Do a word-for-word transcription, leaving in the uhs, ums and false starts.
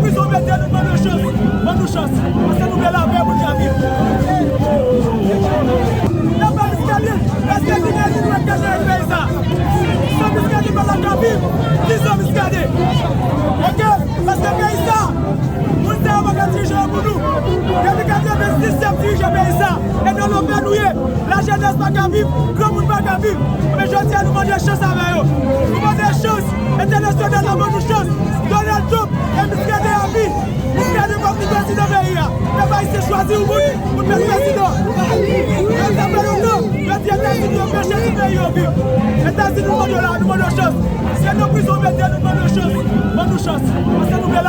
Prizon mete nou, ban nou chans. Ban nou chans. Paske nou vle lapè pou n ka viv. N ap ba Muscadin, paske li gen li dwe gade peyi sa. San Muscadin pa ta ka viv. Ki san Muscadin? Oke? Paske peyi sa, moun sa yo pa ka dirije yo pou nou. Depi katrevensis y ap dirije peyi sa. E nan lapè nou ye. Lajenès pa ka viv, granmoun pa ka viv. Men jodi a nou mande chans avè yo. Nou mande chans, entènasyonal la ban nou chans. Donald Trump e Muscadin a vi. Muscadin kòm li prezidan peyi a. Pèp ayisyen chwazi yon moun pou l fè prezidan. Yo ta fè lontan, yo di Etazini yo peche ti peyi yo viv. Etazini nou mande la, nou mande chans. Se nan prizon mete nou, ban nou chans. Ban nou chans. Paske nou vle